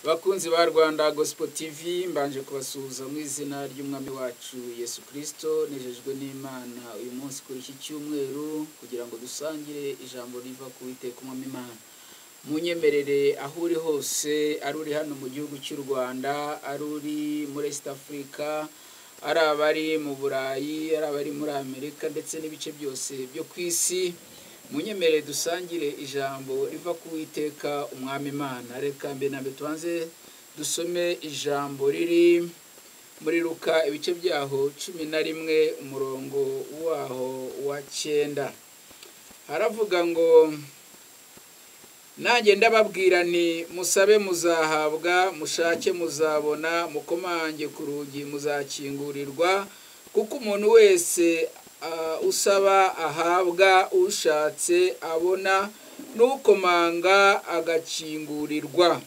Bakunzi ba Rwanda Gospel TV, mbanje kubasuhuza mu izina ry'Umwami wacu Yesu Kristo. Nejejwe n'Imana uyu munsi kuri iki cyumweru kugira ngo dusangire ijambo riva ku Uwiteka Umwami Imana. Munyemerere aho uri hose, ari uri hano mu gihugu cy'u Rwanda, ari uri muri East Africa, ari abari mu Burayi, ari abari muri Amerika ndetse n'ibice byose byo ku isi, munyemerere dusangire ijambo riva ku Uwiteka Umwami Imana. Reka mbere na mbere tubanze dusome ijambo riri muri Luka ibice byaho 11 umurongo waho wa 9. Haravuga ngo: nanjye ndababwira nti musabe muzahabwa, mushake muzabona, mukomange ku rugi muzakingurirwa, kuko umuntu wese usaba ahabwa, ushatse abona, n'ukomanga agakingurirwa.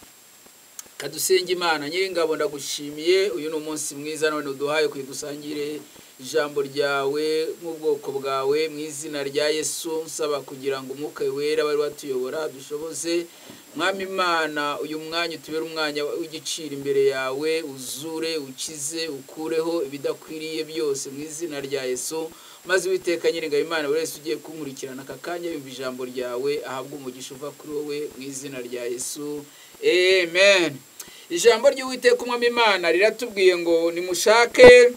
Kadusenga Imana. Nyiringabo, ndagushimiye, uyu ni umunsi mwiza none uduhaye kugira dusangire ijambo ryawe nk'ubwoko bwawe. Mu izina rya Yesu nsaba kugira ngo Umwuka Wera wari watuyobora dushoboze. Mwami Imana, uyu mwanya utubere umwanya w'igiciro imbere yawe, uzure, ukize, ukureho ibidakwiriye byose mu izina rya Yesu. Maze Uwiteka Nyiringabo Imana, buri wese ugiye kunkurikirana aka kanya yumva ijambo ryawe ahabwe umugisha uva kuri wowe mu izina rya Yesu, amen. Ijambo ry'Uwiteka Umwami Imana riratubwiye ngo nimushake.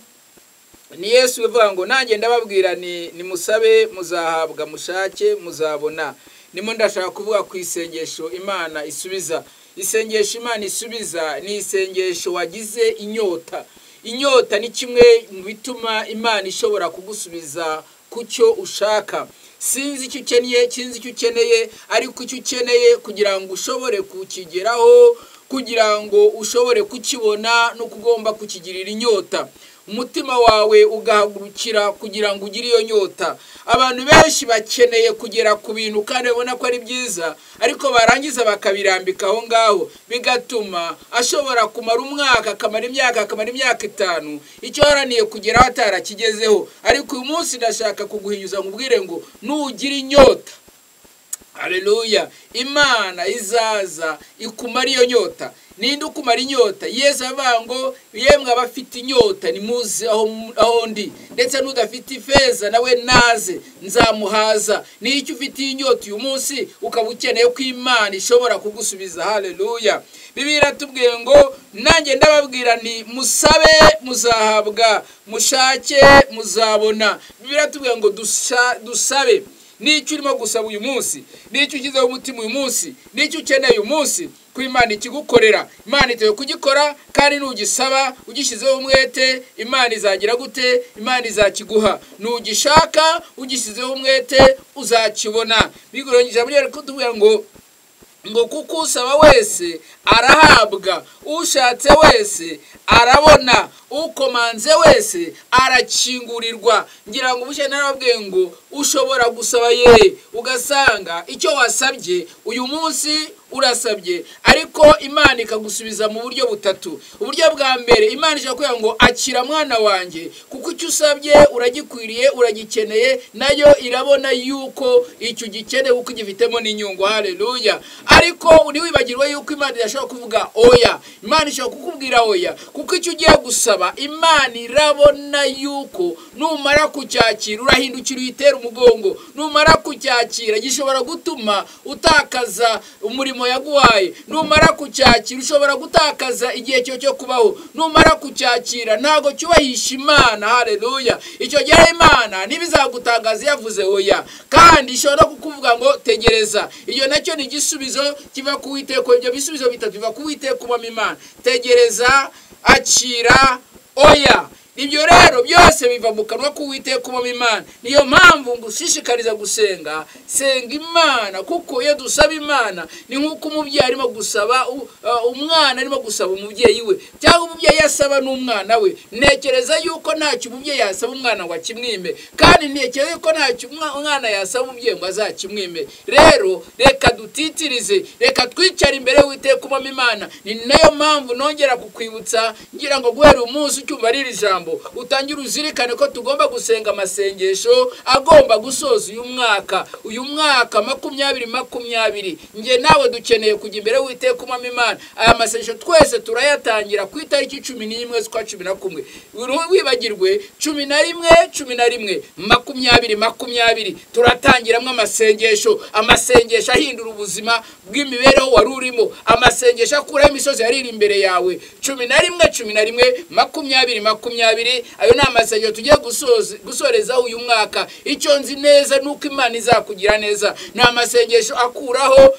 Ni Yesu uvuga ngo nanjye ndababwira ni nimusabe muzahabwa, mushake muzabona. Nimo ndashaka kuvuga ku isengesho Imana isubiza. Isengesho Imana isubiza ni isengesho wagize inyota. Inyota ni kimwe mu bituma Imana ishobora kugusubiza ku cyo ushaka. Sinzi icyo ukeneye, sinzi icyo ukeneye, ariko icyo ukeneye kugira ngo ushobore kukigeraho, kugira ngo ushobore kukibona, no kugomba kukigirira inyota, umutima wawe ugahagurukira kugira ngo ugire iyo nyota. Abantu benshi bakeneye kugera ku bintu kandi babona ko ari byiza, ariko barangiza bakabirambika aho ngaho, bigatuma ashobora kumara umwaka, akamara imyaka, akamara imyaka 5 icyo yaharaniye kugeraho atarakigezeho. Ariko uyu munsi ndashaka kuguhinyuza nkubwire ngo nugira inyota, haleluya, Imana izaza ikumara iyo nyota. Ninde ukumara inyota? Yesu avuga ngo yemwe abafite inyota nimuze aho ndi, ndetse n'udafite ifeza nawe naze nzamuhaza. N'icyo ufite inyota uyu munsi ukaba ukeneye ko Imana ishobora kugusubiza, haleluya. Bibiliya iratubwiye ngo nanjye ndababwira nti musabe muzahabwa, mushake muzabona. Bibiliya iratubwiye ngo dusabe. N'icyo urimo gusaba uyu munsi, n'icyo ushyizeho umutima uyu munsi, n'icyo ukeneye uyu munsi, ko Imana ikigukorera. Imana itewe kugikora, kandi nugisaba ugishyizeho umwete, Imana izagira gute? Imana izakiguha. Nugishaka ugishyizeho umwete uzakibona. Bigorongije muri kutubwira ngo kuko usaba wese arahabwa, ushatse wese arabona, ukomanze wese arakingurirwa. Ngira ngo ubushe narababwiye ngo ushobora gusaba ye ugasanga icyo wasabye uyu munsi urasabye, ariko Imana ikagusubiza mu buryo butatu. Uburyo bwa mbere, Imana ishobora kuvuga ngo akira mwana wanjye, kuko icyo usabye uragikwiriye, uragikeneye, nayo irabona yuko icyo ugikeneye kuko ugifitemo n'inyungu, haleluya. Ariko ntiwibagirwe yuko Imana idashobora kuvuga oya. Imana ishobora kukubwira oya, kuko icyo ugiye gusaba Imana irabona yuko numara kucyakira urahindukira uyitera umugongo. Numara kucyakira gishobora gutuma utakaza umurimo yaguhaye. Numara kucyakira ushobora gutakaza igihe cyo kubaho. Numara kucyakira ntago cyubahisha Imana, haleluya. Icyo gihe Imana ntibizagutangaza yavuze oya, kandi ishobora kukuvuga ngo tegereza. Iyo nacyo ni igisubizo kiva ku Uwiteka. Ibyo bisubizo bitatu biva ku Uwiteka Umwami Imana: tegereza, akira, oya. Ibyo rero byose biva mu kanwa k'Uwiteka Umwami Imana. Niyo mpamvu ngushishikariza gusenga, senga Imana, kuko iyo dusaba Imana ni nk'uko umubyeyi arimo gusaba umwana, arimo gusaba umubyeyi we, cyangwa umubyeyi asaba n'umwana we. Ntekereza yuko ntacyo umubyeyi yasaba umwana ngo akimwime, kandi ntekereza yuko ntacyo umwana yasaba umubyeyi ngo azakimwime. Rero reka dutitirize, reka twicare imbere y'Uwiteka Umwami Imana. Ni nayo mpamvu nongera kukwibutsa ngira ngo guhera umunsi ucyumva riri jambo, jambo utangire uzirikane ko tugomba gusenga amasengesho agomba gusoza uyu mwaka, uyu mwaka 2020. Nge nawe dukeneye kujya imbere y'Uwiteka Umwami Imana. Aya masengesho twese turayatangira ku itariki 11 z'ukwa 11. Wibagirwe 11 11 20 20 turatangiramo amasengesho, amasengesho ahindura ubuzima bw'imibereho wari urimo, amasengesho akuraho imisozi yari iri imbere yawe. 11 11 20 20, ayo ni amasengesho tugiye gusorezaho uyu mwaka. Icyo nzi neza nuko Imana izakugira neza. Ni amasengesho akuraho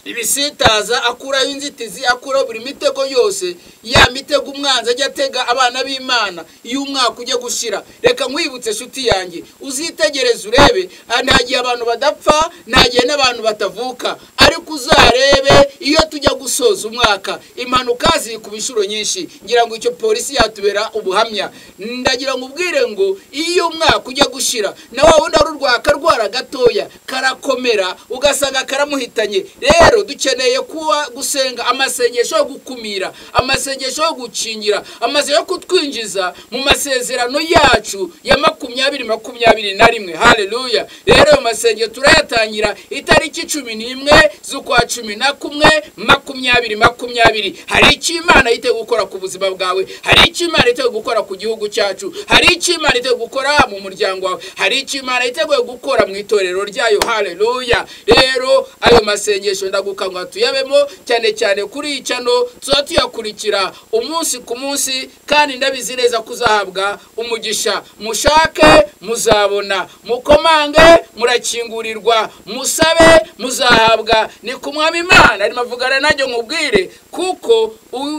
ibisitaza, akuraho inzitizi, akuraho buri mitego yose, ya mitego umwanzi ajya atega abana b'Imana iyo umwaka ujya gushira. Reka nkwibutse nshuti yanjye, uzitegereze urebe, nta gihe abantu badapfa, nta gihe n'abantu batavuka, ariko uzarebe iyo tujya gusoza umwaka impanuka ziri ku inshuro nyinshi. Ngira ngo icyo polisi yatubera ubuhamya. Ndagira ngo ubwire ngo iyo umwaka ujya gushira na wa wundi ari urwaka rwara gatoya karakomera ugasanga karamuhitanye. Rero dukeneye kuba gusenga amasengesho yo gukumira, amasengesho yo gukingira, amasengesho yo kutwinjiza mu masezerano yacu ya 20 21. Haleluya. Rero ayo masengesho turayatangira itariki 11 z'ukwa 11 20 20. Hari icyo Imana yiteguye gukora ku buzima bwawe, hari icyo Imana yiteguye gukora ku gihugu cyacu, hari icyo Imana yiteguye gukora mu muryango wawe, hari icyo Imana yiteguye gukora mu itorero ryayo. Haleluya. Rero ayo masengesho ndagukangura tuyabemo cyane cyane kuri icano, tuza tuyakurikira umunsi ku munsi, kandi ndabizi neza kuzahabwa umugisha. Mushake muzabona, mukomange murakingurirwa, musabe muzahabwa. Ni ku Mwami Imana arimo avugana nanjye nkubwire, kuko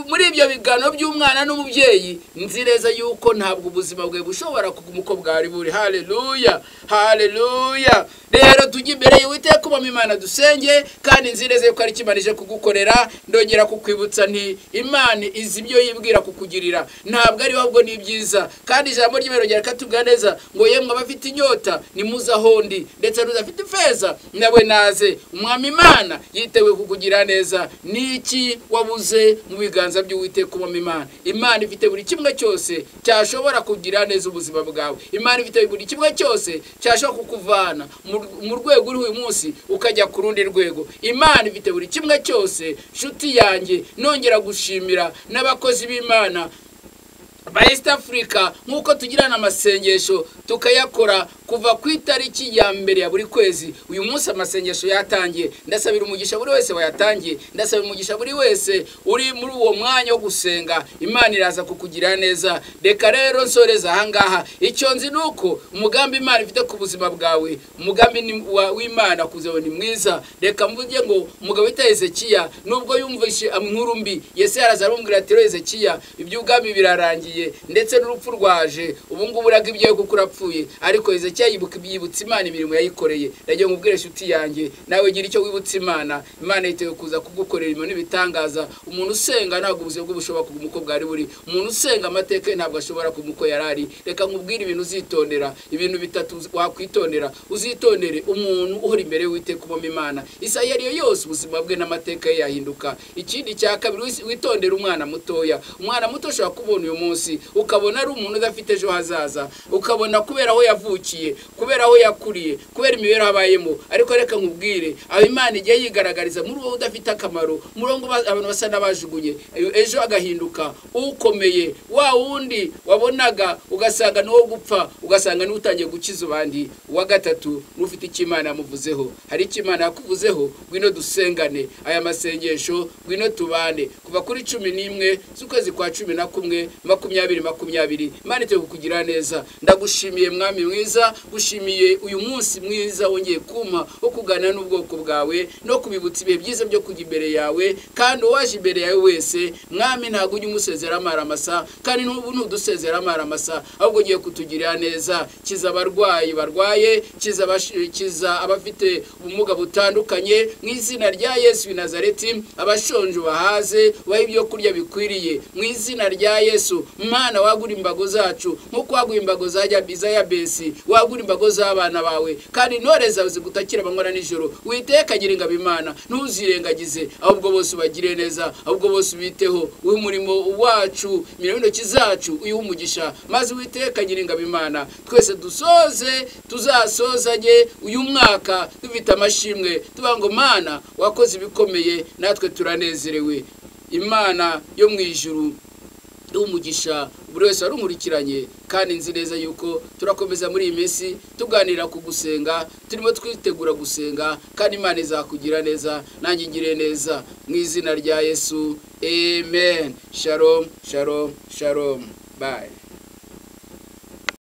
muri ibyo bigano by'umwana n'umubyeyi nzi neza yuko ntabwo ubuzima bwe bushobora kuguma uko bwari buri. Haleluya, haleluya. Rero tujye imbere y'Uwiteka Umwami Imana dusenge, kandi nzi neza yuko ari Imana ije kugukorera. Ndongera kukwibutsa nti Imana izi ibyo yibwira kukugirira, ntabwo ari ahubwo ni byiza. Kandi ijambo ry'Imana ryongera katubwira neza ngo yemwe abafite inyota nimuze aho ndi, ndetse n'udafite ifeza nawe naze. Umwami Imana yiteguye kukugira neza. Niki wabuze mu biganza by'Uwiteka Umwami Imana? Imana ifite buri kimwe cyose cyashobora kugira neza ubuzima bwawe. Imana ifite buri kimwe cyose cyashobora kukuvana mu rwego uri uyu munsi ukajya ku rundi rwego. Imana ifite buri kimwe cyose. Nshuti yanjye, nongera gushimira n'abakozi b'Imana ba East Africa, nkuko tugirana amasengesho tukayakora kuva ku itariki ya mbere ya buri kwezi. Uyu munsi amasengesho yatangiye. Ndasabira umugisha buri wese wayatangiye, ndasabira umugisha buri wese uri muri uwo mwanya wo gusenga. Imana iraza kukugira neza. Reka rero nsoreza ahangaha. Icyo nzi nuko umugambi Imana ifite ku buzima bwawe, umugambi w'Imana kuzewe ni mwiza. Reka mvuge ngo umugabo wita Hezekiya nubwo yumvise inkuru mbi, Yesu yaraza aramubwira ati Hezekiya, iby'ubwami birarangiye ndetse n'urupfu rwaje, ubu ngubu uraga ibyawe kuko urapfuye. Ariko Hezekiya yibutsa Imana imirimo yayikoreye. Ndagiye nkubwire nshuti yanjye, nawe gira icyo wibutsa Imana. Imana yiteguye kuza kugukorera ibintu n'ibitangaza. Umuntu usenga ntabwo ubuzima bwe bushobora kuguma uko bwari buri. Umuntu usenga amateka ye ntabwo ashobora kuguma uko yari ari. Reka nkubwire ibintu uzitondera, ibintu bitatu wakwitondera. Uzitondere umuntu uhora imbere y'Uwiteka Umwami Imana, isaha iyo ari yo yose ubuzima bwe n'amateka ye yahinduka. Ikindi cya kabiri, witondere umwana mutoya. Umwana muto ushobora kubona uyu munsi ukabona ari umuntu udafite ejo hazaza, ukabona kubera aho yavukiye, kubera aho yakuriye, kubera imibereho abayemo. Ariko reka nkubwire, aho Imana igiye yigaragariza muri wowe udafite akamaro, muri wowe abantu basa n'abajugunye, ejo agahinduka ukomeye, wa wundi wabonaga ugasanga ni wo gupfa, ugasanga ni utangiye gukiza abandi. Uwa gatatu, n'ufite icyo Imana yamuvuzeho. Hari icyo Imana yakuvuzeho, ngwino dusengane aya masengesho, ngwino tubane kuva kuri 11 z'ukwezi kwa 11 20 20. Imana iteguye kukugira neza. Ndagushimiye Mwami mwiza, gushimiye uyu munsi mwiza wongeye kumpa wo kuganira n'ubwoko bwawe no kubibutsa ibihe byiza byo kujya imbere yawe. Kandi uwaje imbere yawe wese Mwami ntabwo ujya umusezera amaramasa, kandi n'ubu ntudusezera amaramasa, ahubwo ugiye kutugirira neza. Kiza abarwayi barwaye, kiza abafite ubumuga butandukanye mu izina rya Yesu w'i Nazareti. Abashonje bahaze, bahe ibyo kurya bikwiriye mu izina rya Yesu. Mana, wagura imbago zacu nkuko waguye imbago za Yabesi, wagura Wagure imbago z'abana bawe, kandi intore zawe zigutakira amanywa na nijoro. Uwiteka Nyiringabo Imana, ntuzirengagize, ahubwo bose ubagire neza, ahubwo bose ubiteho. Uyu murimo wacu, imirimo y'intoki zacu, uyihe umugisha, maze Uwiteka Nyiringabo Imana, twese dusoze, tuzasozanye uyu mwaka dufite amashimwe, tuvuga ngo Mana wakoze ibikomeye, natwe turanezerewe. Imana yo mu ijuru umugisha buri wese warunkurikiranye, kandi nzi neza yuko turakomeza muri iyi minsi tuganira ku gusenga, turimo twitegura gusenga, kandi Imana izakugira neza, nanjye ingire neza mu izina rya Yesu, amen. Shalom, shalom, shalom, bye.